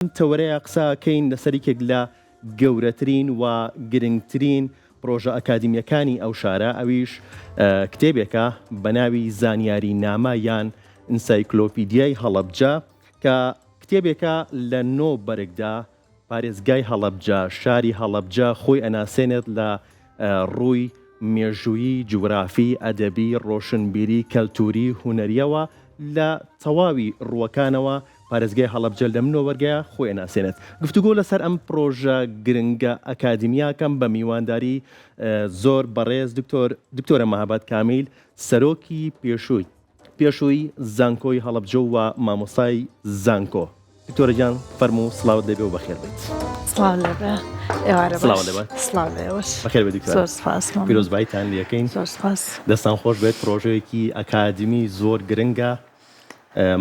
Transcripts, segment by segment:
تەوەرەیا قسە ئەکەین لەسەر یەکێک لە گەورەترین و گرنگترین پرۆژە ئەکادیمیەکانی ئەو شارە ئەویش کتێبێکە بە ناوی زانیاری نامە یان ئینسایکلۆپیدیای هەڵەبجە کە کتێبێکە لە نۆ بەرگدا پارێزگای هەڵەبجە شاری هەڵەبجە خۆی ئەناسێنێت لە ڕووی مێژوویی، جوگرافی، ئەدەبی، ڕۆشنبیری، کەلتووری، هونەرییەوە لە تەواوی ڕووەکانەوە پارێزگای هەڵەبجە لەم نۆبەرگەیە خۆی ئەناسێنێت. گفتوگۆ لەسەر ئەم پرۆژە گرنگە ئەکادیمییە ئەکەم بە میوانداری زۆر بەڕێز دکتۆر دکتۆرە مەهاباد کامیل سەرۆکی پێشووی پێشووی زانکۆی هەڵەبجە و مامۆستای زانکۆ. دکتۆرە گیان فەرموو سڵاوت لێبێ و بەخێر بێیت. سڵاو لێبێ ئێوارە باش. سڵاو لێبێ. سڵاو لێوەش. بەخێر بێی دکتۆرە. زۆر سپاس مەمنون. پیرۆزباییتان لێکەین. زۆر سپاس. دەستان خۆش بێت پرۆژەیەکی ئەکادیمی زۆر گرنگە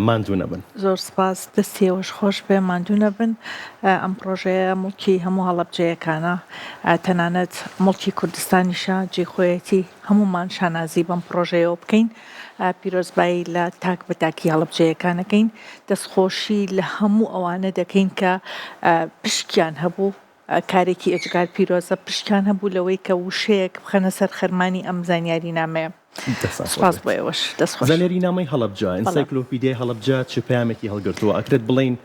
ماندوو نەبن. زۆر سپاس دەستی ئێوەش خۆش بێ ماندوو نەبن ئەم پڕۆژەیە موڵکی هەموو هەڵەبجەیەکانە تەنانەت موڵکی کوردستانیشە جێی خۆیەتی هەموومان شانازی بەم پڕۆژەیەوە بکەین پیرۆزبایی لە تاک بە تاکی هەڵەبجەیەکان ئەکەین دەستخۆشی لە هەموو ئەوانە دەکەین کە پشکیان هەبوو کارێکی ئێجگار پیرۆزە پشکیان هەبوو لەوەی کە وشەیەک بخەنە سەر خەرمانی ئەم زانیاری نامەیە. سوپاس بۆ ئێوەش. دەست خۆش. زانیاری نامەی هەڵەبجە، ئینسایکلۆپیدیای هەڵەبجە چ پەیامێکی هەڵگرتووە؟ ئەکرێت بڵێین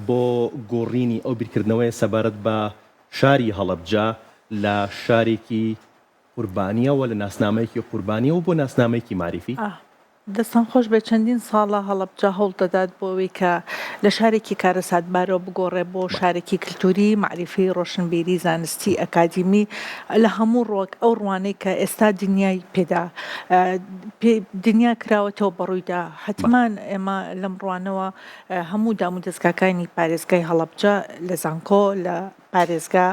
بۆ گۆڕینی ئەو بیرکردنەوەیە سەبارەت بە شاری هەڵەبجە لە شارێکی قوربانییەوە، لە ناسنامەیەکی قوربانییەوە بۆ ناسنامەیەکی مەعریفی؟ دەستان خۆش بێت، چەندین ساڵە هەڵەبجە هەوڵ دەدات بۆ ئەوەی کە لە شارێکی کارەساتبارەوە بگۆڕێ بۆ شارێکی کلتوری، مەعریفی، ڕۆشنبیری، زانستی، ئەکادیمی، لە هەموو ڕووەک ئەو ڕوانەی کە ئێستا دنیای پێدا پێ دنیا کراوەتەوە بە ڕوویدا حەتمان ئێمە لەم ڕوانەوە هەموو دامودەزگاکانی پارێزگای هەڵەبجە لە زانکۆ لە پارێزگا،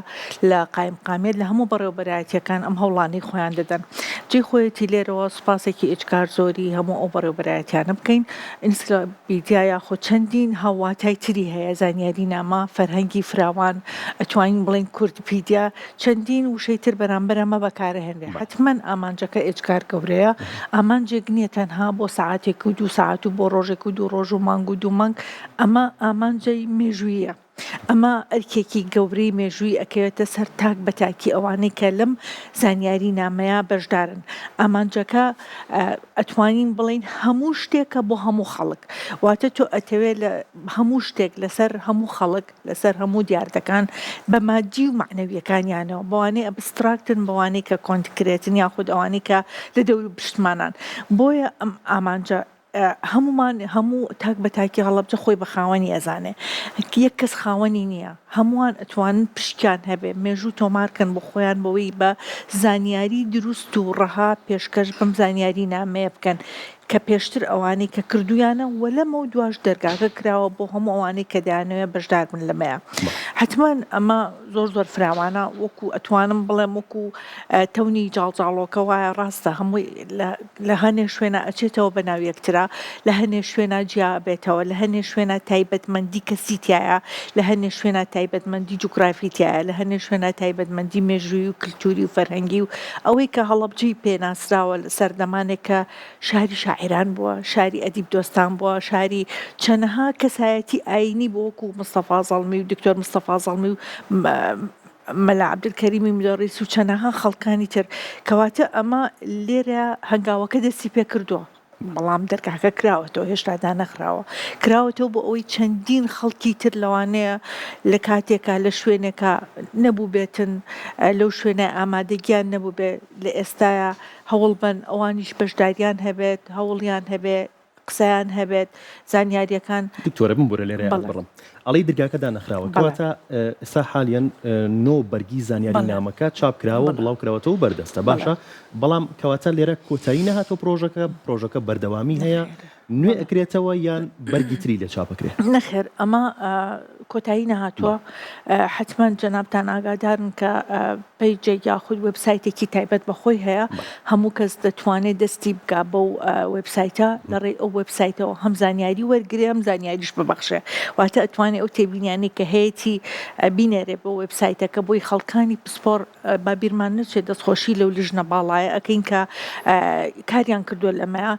لە قایمقامیەت، لە هەموو بەڕێوەبەرایەتییەکان ئەم هەوڵانەی خۆیان دەدەن. جێی خۆیەتی لێرەوە سوپاسێکی ئێجگار زۆری هەموو ئەو بەڕێوەبەرایەتیانە بکەین. ئینسکلۆپیدیا یاخود چەندین هاوواتای تری هەیە، زانیاری نامە، فەرهەنگی فراوان، ئەتوانین بڵێین کوردپیدیا، چەندین وشەی تر بەرامبەر ئەمە بەکارئەهێنرێ. حەتمەن ئامانجەکە ئێجگار گەورەیە، ئامانجێک نییە تەنها بۆ سەعاتێک و دوو سەعات و بۆ ڕۆژێک و دوو ڕۆژ و مانگ و دوو مانگ، ئەمە ئامانجەی مێژووییە. ئەمە ئەرکێکی گەورەی مێژووی ئەکەوێتە سەر تاک بە تاکی ئەوانەی کە لەم زانیاری نامەیە بەشدارن. ئامانجەکە ئەتوانین بڵێین هەموو شتێکە بۆ هەموو خەڵک. واتە تۆ ئەتەوێ لە هەموو شتێک لەسەر هەموو خەڵک، لەسەر هەموو دیاردەکان بە مادی و مەعنەوییەکانیانەوە، بەوانەی ئەبستراکتن، بەوانەی کە کۆنکرێتن یاخود ئەوانەی کە لە دەوروپشتمانان. بۆیە ئەم ئامانجە هەموومان هەموو تاک بە تاکی هەڵەبجە خۆی بە خاوەنی ئەزانێ یەک کەس خاوەنی نییە هەمووان ئەتوانن پشکیان هەبێ مێژوو تۆمار کەن بۆ خۆیان بەوەی بە زانیاری دروست و ڕەها پێشکەش بەم زانیاری نامەیە بکەن کە پێشتر ئەوانەی کە کردویانە و لەمەو دواش دەرگاکە کراوە بۆ هەموو ئەوانەی کە دەیانەوێ بەشدار بن لەمەیا حەتمەن ئەمە زۆر زۆر فراوانە وەکو ئەتوانم بڵێم وەکو تەونی جاڵجاڵۆکە وایە ڕاستە هەمووی لە هەنێ شوێنا ئەچێتەوە بە ناو یەکترا لە هەنێ شوێنا جیا ئەبێتەوە لە هەنێ شوێنا تایبەتمەندی کەسی تیایە لە هەنێ شوێنا تایبەتمەندی جوگرافی تیایە لە هەنێ شوێنا تایبەتمەندی مێژووی و کلتوری و فەرهەنگی و ئەوەی کە هەڵەبجەی پێ ناسراوە لە سەردەمانێک کە شاری شاعیران بووە شاری ئەدیب دۆستان بووە شاری چەنەها کەسایەتی ئایینی بووە وەکو مستەفا زەڵمی و دکتۆر مستەفا زەڵمی و مەلا عەبدولکەریمی مودەڕیس و چەنەها خەڵکانی تر، کەواتە ئەمە لێرە هەنگاوەکە دەستی پێکردووە، بەڵام دەرگاکە کراوەتەوە هێشتا دانەخراوە، کراوەتەوە بۆ ئەوەی چەندین خەڵکی تر لەوانەیە لە کاتێکا لە شوێنێکا نەبووبێتن لەو شوێنە ئامادەگیان نەبووبێ لە ئێستایا هەوڵبەن ئەوانیش بەشداریان هەبێت هەوڵیان هەبێ قسەیان هەبێت زانیاریەکان. دکتۆرە بمبورە لێرەیا ئەتبڕم ئەڵێی درگاکە دانەخراوە کەواتە ئێستا حالیەن نۆ بەرگی زانیاری نامەکە چاپ کراوە بڵاو کراوەتەوە و بەردەستە باشە بەڵام کەواتە لێرە کۆتایی نەهاتوە پرۆژەکە پرۆژەکە بەردەوامی هەیە نوێ ئەکرێتەوە یان بەرگی تری لێ چاپ ئەکرێ؟ نەخێر ئەمە کۆتایی نەهاتوە حەتمەن جەنابتان ئاگادارن کە پەیجێک یاخود وێبسایتێکی تایبەت بە خۆی هەیە، هەموو کەس دەتوانێت دەستی بگا بەو وێبسایتە، لە ڕێی ئەو وێبسایتەوە هەم زانیاری وەرگرێ هەم زانیاریش ببەخشێ، واتە ئەتوانێ ئەو تێبینیانەی کە هەیەتی بینێرێ بۆ وێبسایتەکە بۆی خەڵکانی پسپۆڕ با بیرمان نەچێت دەستخۆشی لەو لیژنە باڵایە ئەکەین کە کاریان کردووە لەمەیا.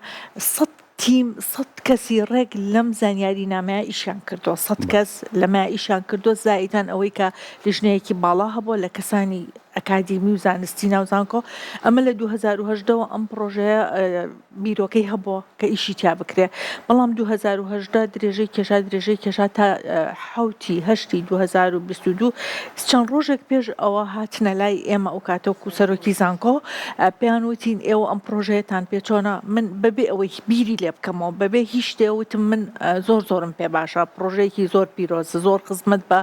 تیم سەت کەسی ڕێک لەم زانیاری نامەیە ئیشیان کردووە سەت کەس لەمە ئیشیان کردووە زائیدەن ئەوەی کە لیژنەیەکی باڵا هەبووە لە کەسانی ئەکادیمی و زانستی ناو زانکۆ ئەمە لە 2018 وە ئەم پڕۆژەیە بیرۆکەی هەبووە کە ئیشی تیا بکرێ بەڵام 2018 درێژەی کێشا درێژەی کێشا تا حەوتی هەشتی 2022 چەند ڕۆژێک پێش ئەوە هاتنە لای ئێمە ئەو کاتە وەکو سەرۆکی زانکۆ پێیان وتین ئێوە ئەم پڕۆژەیەتان پێ چۆنە من بەبێ ئەوەی بیری لێ بکەمەوە بەبێ هیچ شتێ وتم من زۆر زۆرم پێ باشە پڕۆژەیەکی زۆر پیرۆزە زۆر خزمەت بە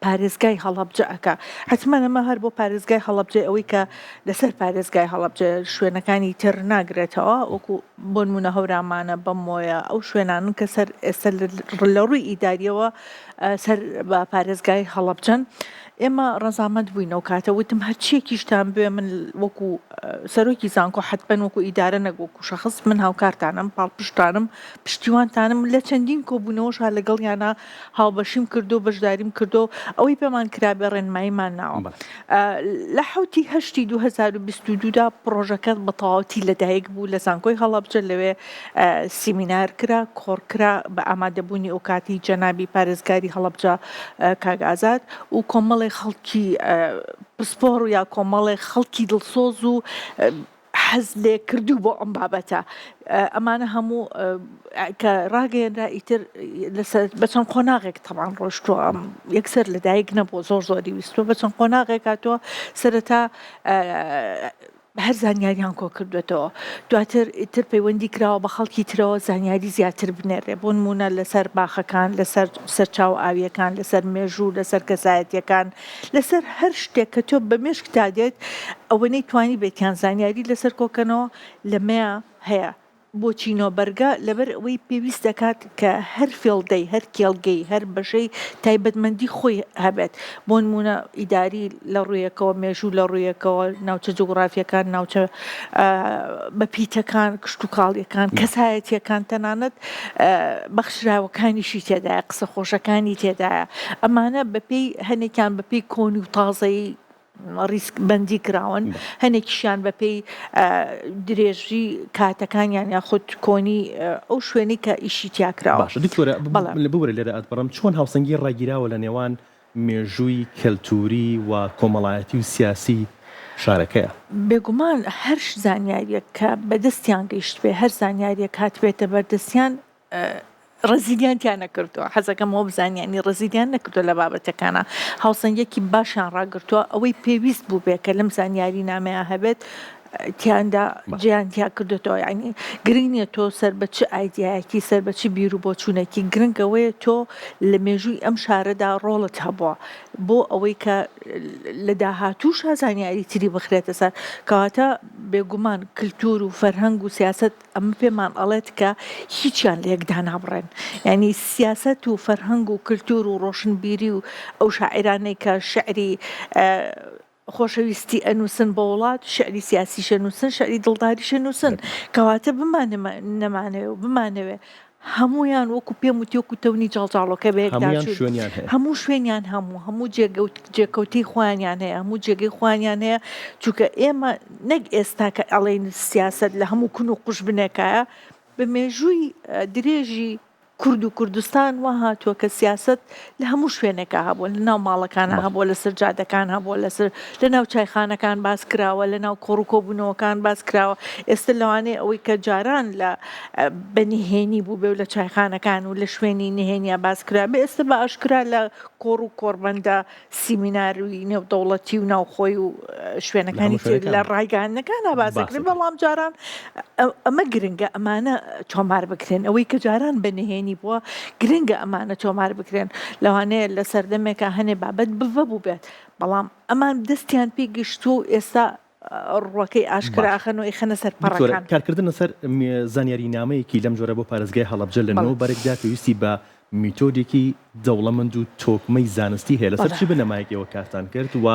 پارێزگای هەڵەبجە ئەکا حەتمەن ئەمە هەر بۆ پارێزگای هەڵەبجەی ئەوەی کە لەسەر پارێزگای هەڵەبجە شوێنەکانی تر ناگرێتەوە وەکو بۆ نمونە هەورامانە بەمۆیە ئەو شوێنانن کە سەر ئێستا لە ڕووی ئیداریەوە سەر بە پارێزگای هەڵەبجەن. ئێمە ڕەزامەند بووین ئەو کاتە وتم هەرچیەکیشتان بوێ من وەکو سەرۆکی زانکۆ حەتمەن وەکو ئیدارە نەک وەکو شەخس من هاوکارتانم پاڵپشتانم پشتیوانتانم لە چەندین کۆبوونەوەشا لەگەڵیانا هاوبەشیم کردو بەشداریم کردو ئەوەی پێمان کرابێ ڕێنماییمان ناوە. لە حەوتی هەشتی 2022 دا پڕۆژەکە بە تەواوەتی لەدایک بوو لە زانکۆی هەڵەبجە لەوێ سیمینار کرا، کۆڕ کرا بە ئامادەبوونی ئەوکاتی جەنابی پارێزگاری هەڵەبجە کاک ئازاد و کۆمەڵێک خەڵکی پسپۆڕ یا کۆمەڵێک خەڵکی دڵسۆز و حەز لێکردوو بۆ ئەم بابەتە ئەمانە هەموو کە ڕاگەیەنرا ئیتر لەسەر بە چەند قۆناغێک تەبان ڕۆشتووە یەکسەر لەدایک نەبووە زۆر زۆری ویستووە بە چەند قۆناغێک هاتووە سەرەتا هەر زانیاریان کۆکردوێتەوە دواتر ئیتر پەیوەندی کراوە بە خەڵکی ترەوە زانیاری زیاتر بنێرێ بۆ نموونە لەسەر باخەکان لەسەر سەرچاوە ئاوییەکان لەسەر مێژوو لەسەر کەسایەتیەکان لەسەر هەر شتێک کە تۆ بە مێشکتا دێت ئەوەنەی توانیبێتیان زانیاری لەسەر کۆکەنەوە لەمەیا هەیە. بۆچی نۆبەرگە؟ لەبەر ئەوەی پێویست دەکات کە هەر فێڵدەی، هەر کێڵگەی، هەر بەشەی تایبەتمەندی خۆی هەبێت. بۆ نموونە ئیداری لە ڕوویەکەوە، مێژوو لە ڕوویەکەوە، ناوچە جوگرافییەکان، ناوچە بەپیتەکان، کشتوکاڵییەکان، کەسایەتییەکان، تەنانەت بەخشراوەکانیشی تێدایە، قسە خۆشەکانی تێدایە. ئەمانە بەپێی هەنێکیان بەپێی کۆنی و تازەیی ڕیزک بەندی کراون، هەنێکیشیان بەپێی درێژی کاتەکانیان یاخود کۆنی ئەو شوێنەی کە ئیشی تیا کراوە. باشە دکتۆرە ببورە لێرە ئەتبڕم، چۆن هاوسەنگی ڕاگیراوە لە نێوان مێژووی کەلتووری و کۆمەڵایەتی و سیاسی شارەکەیە؟ بێگومان هەر زانیاریەک کە بەدەستیان گەیشتبێ، هەر زانیاریەک هاتبێتە بەردەستیان ڕەزیلیان تیا نەکردووە حەزەکەم ئەوە بزانن یانی ڕەزیلیان نەکردووە لە بابەتەکانا هاوسەنگیەکی باشیان ڕاگرتووە ئەوەی پێویست بووبێ کە لەم زانیاری نامەیە هەبێت تیاندا جێیان تیا کردوێتەوە یعنی گرنگ نییە تۆ سەر بە چ ئایدیایەکی سەر بە چ بیر و بۆچوونێکی گرنگ ئەوەیە تۆ لە مێژووی ئەم شارەدا ڕۆڵت هەبووە بۆ ئەوەی کە لە داهاتووشا زانیاری تری بخرێتە سەر کەواتە بێگومان کلتور و فەرهەنگ و سیاسەت ئەمە پێمان ئەڵێت کە هیچیان لە یەک دانابڕێن. یانی سیاسەت و فەرهەنگ و کلتور و ڕۆشنبیری و ئەو شاعیرانەی کە شیعری خۆشەویستی ئەنووسن بۆ وڵات، شیعری سیاسیش ئەنووسن، شیعری دڵداریش ئەنووسن. کەواتە بمانەوێ و بمانەوێ هەموویان وەکو پێم وتی وەکو تەونی جاڵجاڵۆکە بەیەکدا هەموویان چوون. شوێنیان هەیە. هەموو شوێنیان هەموو، هەموو جێگە و جێکەوتەی خۆیانیان هەیە، هەموو جێگەی خۆیانیان هەیە، چونکە ئێمە نەک ئێستا کە ئەڵێین سیاسەت لە هەموو کون و قوژبنێکایە، بە مێژووی درێژی کورد و کوردستان وا هاتووە کە سیاسەت لە هەموو شوێنێکا هەبووە، لە ناو ماڵەکانا هەبووە، لەسەر جادەکان هەبووە، لەسەر لە ناو چایخانەکان باس کراوە، لە ناو کۆڕ و کۆبوونەوەکان باس کراوە. ئێستە لەوانەیە ئەوەی کە جاران لە بە نهێنی بووبێ و لە چایخانەکان و لە شوێنی نهێنیا باس کرابێ، ئێستە بە ئاشکرا لە کۆڕ و کۆڕبەندە سیمیناری نێودەوڵەتی و ناوخۆی و شوێنەکانی تر لە ڕایگەیاندنەکانا باس دەکرێن، بەڵام جاران ئەمە گرنگە ئەمانە تۆمار بکرێن، ئەوەی کە جاران بە نهێنی بووە گرنگە ئەمانە تۆمار بکرێن، لەوانەیە لە سەردەمێکا هەنێ بابەت بڤە بووبێت، بەڵام ئەمان دەستیان پێ گەیشتووە و ئێستا ڕووەکەی ئاشکرا ئەخەن و ئەیخەنە سەر پەڕەکان. دکتۆر، کارکردن لەسەر زانیارینامەیەکی لەم جۆرە بۆ پارێزگای هەڵەبجە لە نۆ بەرگدا پێویستی بە میتۆدێکی دەوڵەمەند و تۆکمەی زانستی هەیە، لەسەر چ بنەمایەک ئێوە کارتان کرد و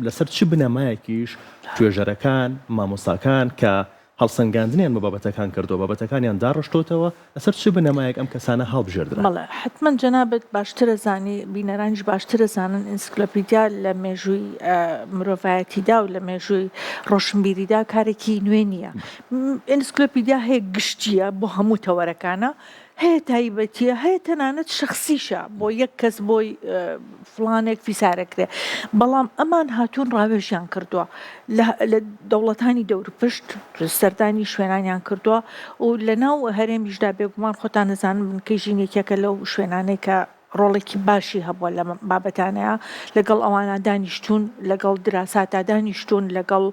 لەسەر چ بنەمایەکیش توێژەرەکان، مامۆستاکان کە. هەڵسەنگاندنیان بۆ بابەتەکان کردووە، بابەتەکانیان داڕشتۆتەوە، لەسەر چ بنەمایەک ئەم کەسانە هەڵبژێردران؟ بەڵێ حەتمەن جەنابت باشتر ئەزانی، بینەرانیش باشتر ئەزانن ئینسکلۆپیدیا لە مێژووی مرۆڤایەتیدا و لە مێژووی ڕۆشنبیریدا کارێکی نوێ نییە. ئینسکلۆپیدیا هەیە گشتییە بۆ هەموو تەوەرەکانە، هەیە تایبەتیە هەیە تەنانەت شەخسیشە بۆ یەک کەس بۆی فڵانێک فیسارەکرێ بەڵام ئەمان هاتوون ڕاوێژیان کردووە لە دەوڵەتانی دەوروپشت سەردانی شوێنانیان کردووە و لە ناو هەرێمیشدا بێگومان خۆتان نەزانن بنکەی ژین یەکێکە لەو شوێنانەی کە ڕۆڵێکی باشی هەبووە لە بابەتانەیە لەگەڵ ئەوانە دانیشتوون لەگەڵ دراساتا دانیشتوون لەگەڵ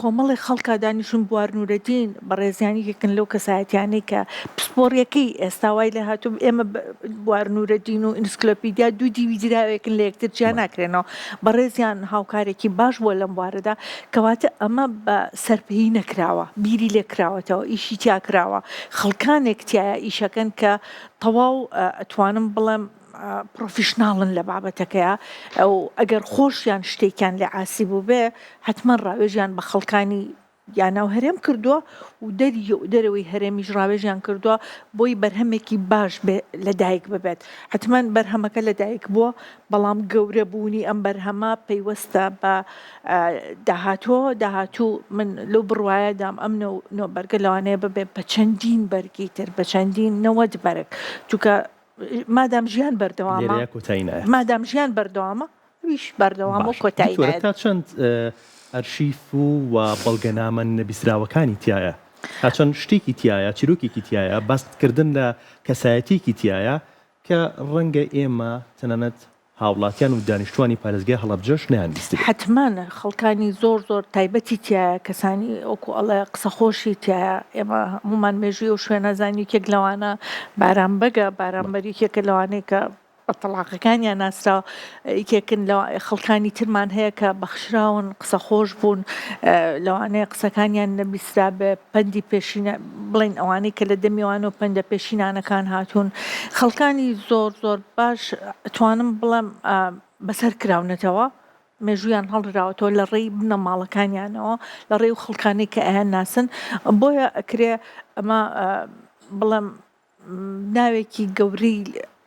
کۆمەڵێک خەڵکا دانیشتوون بوار نورەدین بەڕێزیان یەکێکن لەو کەسایەتیانەی کە پسپۆڕیەکەی ئێستا وای لێ هاتوو ئێمە بوار نورەدین و ئینسکلۆپیدیا دوو دیوی دراوێکن لە یەکتر جیا ناکرێنەوە بەڕێزیان هاوکارێکی باش بووە لەم بوارەدا کەواتە ئەمە بە سەرپێی نەکراوە بیری لێ کراوەتەوە ئیشی تیا کراوە خەڵکانێک تیایا ئیشەکەن کە تەواو ئەتوانم بڵێم پڕۆفیشناڵن لە بابەتەکەیا و ئەگەر خۆشیان شتێکیان لێ عاسی بووبێ حەتمەن ڕاوێژیان بە خەڵکانی یا ناو هەرێم کردووە و دەری دەرەوەی هەرێمیش ڕاوێژیان کردووە بۆی بەرهەمێکی باش بێ لە دایک ببێت حەتمەن بەرهەمەکە لە دایک بووە بەڵام گەورە بوونی ئەم بەرهەمە پەیوەستە بە داهاتووەوە، داهاتوو من لەو بڕوایەدام ئەم نۆ بەرگە لەوانەیە ببێت بە چەندین بەرگی تر، بە چەندین نەوەت بەرگ، چونکە مادام ژیان بەردەوامە، لێرەیا کۆتایی نایەت. مادام ژیان بەردەوامە ئەویش بەردەوامە و باشە کۆتایی دکتۆرە نایەت. تا چەند ئەرشیف و و بەڵگەنامە نەبیستراوەکانی تیایە؟ تا چەند شتێکی تیایە، چیرۆکێکی تیایە، باس کردن لە کەسایەتیەکی تیایە کە ڕەنگە ئێمە تەنانەت هاوڵاتیان و دانیشتوانی پارێزگای هەڵەبجەش نەیانبیستبێت. حەتمەن خەڵکانی زۆر زۆر تایبەتی تیایە، کەسانی وەکو ئەڵێ قسەخۆشی تیایە، ئێمە هەموومان مێژووی ئەو شوێنە زانین، یەکێک لەوانە بارام بەگە، بارام بەگ یەکێکە لەوانەی کە بە تەڵاقەکانیان ناسراوە، یەکێکن لە خەڵکانی ترمان هەیە کە بەخشراون، قسەخۆش بوون، لەوانەیە قسەکانیان نەبیسترابێ، پەندی پێشینە بڵێین ئەوانەی کە لە دەمی ئەوانەوە پەندە پێشینانەکان هاتوون، خەڵکانی زۆر زۆر باش ئەتوانم بڵێم بەسەر کراونەتەوە، مێژوویان هەڵدراوەتەوە لە ڕێی بنەماڵەکانیانەوە، لە ڕێی ئەو خەڵکانەی کە ئەیانناسن، بۆیە ئەکرێ ئەمە بڵێم ناوێکی گەورەی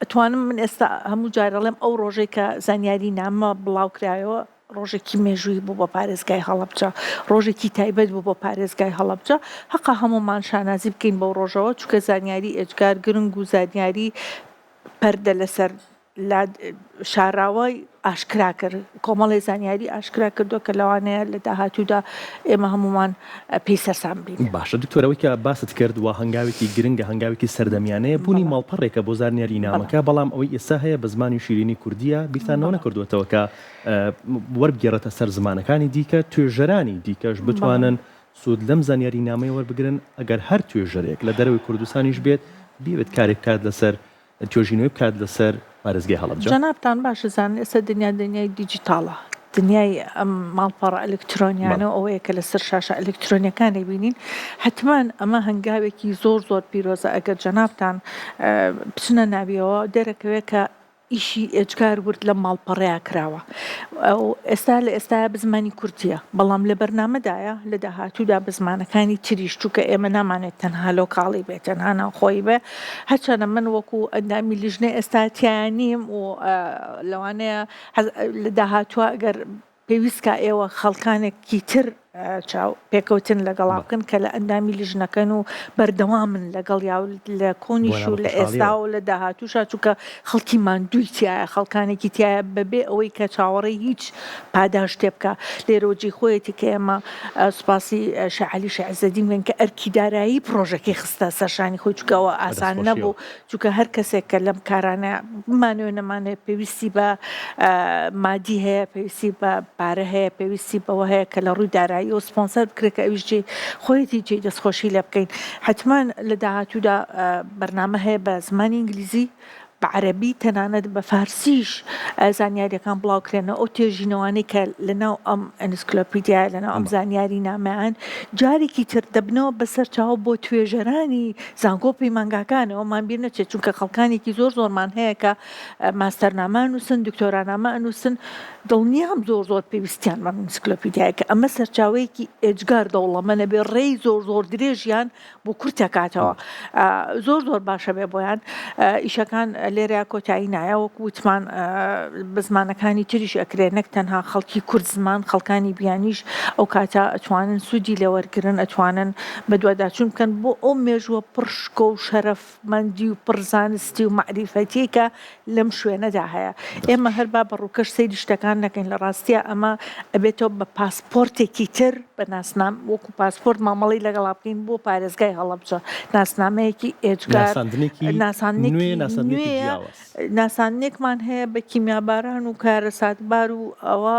ئەتوانم من ئێستا هەموو جار ئەڵێم ئەو ڕۆژەی کە زانیاری نامە بڵاو کرایەوە ڕۆژێکی مێژووی بوو بۆ پارێزگای هەڵەبجە ڕۆژێکی تایبەت بوو بۆ پارێزگای هەڵەبجە هەقە هەموومان شانازی بکەین بەو ڕۆژەوە چونکە زانیاری ئێجگار گرنگ و زانیاری پەردە لەسەر لە شاراوەی ئاشکرا کرد، کۆمەڵێ زانیاری ئاشکرا کردووە کە لەوانەیە لە داهاتوودا ئێمە هەموومان پێی سەرسام بین. باشە دکتۆر ئەوەی کە باست کرد وا هەنگاوێکی گرنگە هەنگاوێکی سەردەمیانەیە بوونی ماڵپەڕێکە بۆ زانیاری نامەکە بەڵام ئەوەی ئێستا هەیە بە زمانی شیرینی کوردیە بیرتان لەوە نەکردووەتەوە کە وەربگێڕێتە سەر زمانەکانی دیکە توێژەرانی دیکەش بتوانن سوود لەم زانیاری نامەیە وەربگرن ئەگەر هەر توێژەرێک لە دەرەوەی کوردستانیش بێت بیەوێت کارێک بکات لەسەر توێژینەوەی بکات لەسەر پارێزگای هەڵەبجە. جەنابتان باش ئەزانن ئێستا دنیا دنیای دیجیتاڵە، دنیای ئەم ماڵپەڕە ئەلکترۆنیانە و ئەوەیە کە لەسەر شاشە ئەلکترۆنیەکان ئەیبینین، حەتمەن ئەمە هەنگاوێکی زۆر زۆر پیرۆزە ئەگەر جەنابتان بچنە ناویەوە دەرەکەوێت کە ئیشی ئێجگار ورد لەم ماڵپەڕەیا کراوە و ئێستا لە ئێستایا بە زمانی کوردیە بەڵام لە بەرنامەدایە لە داهاتوودا بە زمانەکانی تریش چونکە ئێمە نامانێت تەنها لۆکاڵی بێت تەنها ناوخۆیی بێ هەرچەندە من وەکو ئەندامی لیژنەی ئێستا تیایا نیم و لەوانەیە لە داهاتووە ئەگەر پێویست کا ئێوە خەڵکانێکی تر چاو پێکەوتن لەگەڵا بکەن کە لە ئەندامی لیژنەکەن و بەردەوامن لەگەڵیا و لە کۆنیش و لە ئێستا و لە داهاتووشا چونکە خەڵکی ماندووی تیایە خەڵکانێکی تیایە بەبێ ئەوەی کە چاوەڕێی هیچ پاداشتێ بکا لێرەوە جێی خۆیەتی کە ئێمە سوپاسی شێخ عەلی شێخ عزەدین بکەین کە ئەرکی دارایی پڕۆژەکەی خستە سەر شانی خۆی چونکە ئەوە ئاسان نەبوو چونکە هەر کەسێک کە لەم کارانە بمانەوێ نەمانەوێ پێویستی بە مادی هەیە پێویستی بە پارە هەیە پێویستی بەوە هەیە کە لە ڕووی داراییەوە سپۆنسەر بکرێت کە ئەویش جێی خۆیەتی جێی دەستخۆشی لێ بکەین حەتمەن لە داهاتوودا بەرنامە هەیە بە زمانی ئینگلیزی. بە عەرەبی تەنانەت بە فارسیش زانیاریەکان بڵاو کرێنەوە ئەو توێژینەوانەی کە لەناو ئەم ئەنسکلۆپیدیایە لەناو ئەم زانیاری نامەیان جارێکی تر دەبنەوە بە سەرچاوە بۆ توێژەرانی زانکۆ و پەیمانگاکانەوە مان بیر نەچێت چونکە خەڵکانێکی زۆر زۆرمان هەیە کە ماستەرنامە ئەنووسن دکتۆرانامە ئەنووسن دڵنیام زۆر زۆر پێویستیان بەم ئینسکلۆپیدیایە کە ئەمە سەرچاوەیەکی ئێجگار دەوڵەمەنە بێ ڕێی زۆر زۆر درێژیان بۆ کورت ئەکاتەوە زۆر زۆر باشە بێ بۆیان ئیشەکان لێرە کۆتایی نایە وەکو وتمان بە زمانەکانی تریش ئەکرێ نەک تەنها خەڵکی کورد زمان خەڵکانی بیانیش ئەو کاتە ئەتوانن سوودی لێوەرگرن ئەتوانن بەدواداچوون بکەن بۆ ئەو مێژووە پڕ شکۆ و شەرەفمەندی و پڕ زانستی و مەعریفەتیەی کە لەم شوێنەدا هەیە. ئێمە هەر با بە ڕووکەش سەیری شتەکان نەکەین، لە ڕاستیا ئەمە ئەبێتەوە بە پاسپۆرتێکی تر، بە ناسنام وەکو پاسپۆرت مامەڵەی لەگەڵا بکەین بۆ پارێزگای هەڵەبجە، ناسنامەیەکی ئێجگار ناساندنێکی ناساندنێکی نوێ، ناساندنێکی نوێیە، جیاواز. ناساندنێکمان هەیە بە کیمیاباران و کارەساتبار و ئەوە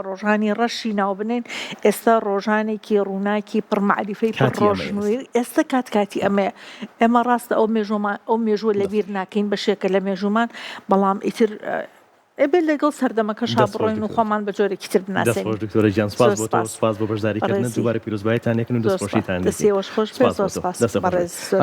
ڕۆژانی ڕەشی ناو بنێین، ئێستا ڕۆژانێکی ڕووناکی پڕ مەعریفەی پڕ کاتی ئەمەیە ئێستا. ڕۆشنویری، ئێستا کات کاتی ئەمەیە. ئێمە ڕاستە ئەو مێژوومان ئەو مێژووە لەبیر ناکەین بەشێکە لە مێژوومان بەڵام ئیتر ئەبێت لەگەڵ سەردەمەکەشا دەست خۆش بڕۆین و دکتۆر خۆمان بە جۆرێکی تر دەست بناسێنین خۆش دکتۆرە گیان سپاس زۆر بۆ تۆ سپاس سپاس بۆ بەشداریکردنت بەڕێزی دووبارە پیرۆزباییتان لێکن و زۆر دەست سپاس خۆشیتان دەستی لێکەین ئێوەش خۆش بێت سپاس زۆر بۆ تۆ سپاس دەستت خۆش بێت. بەڕێز زۆر.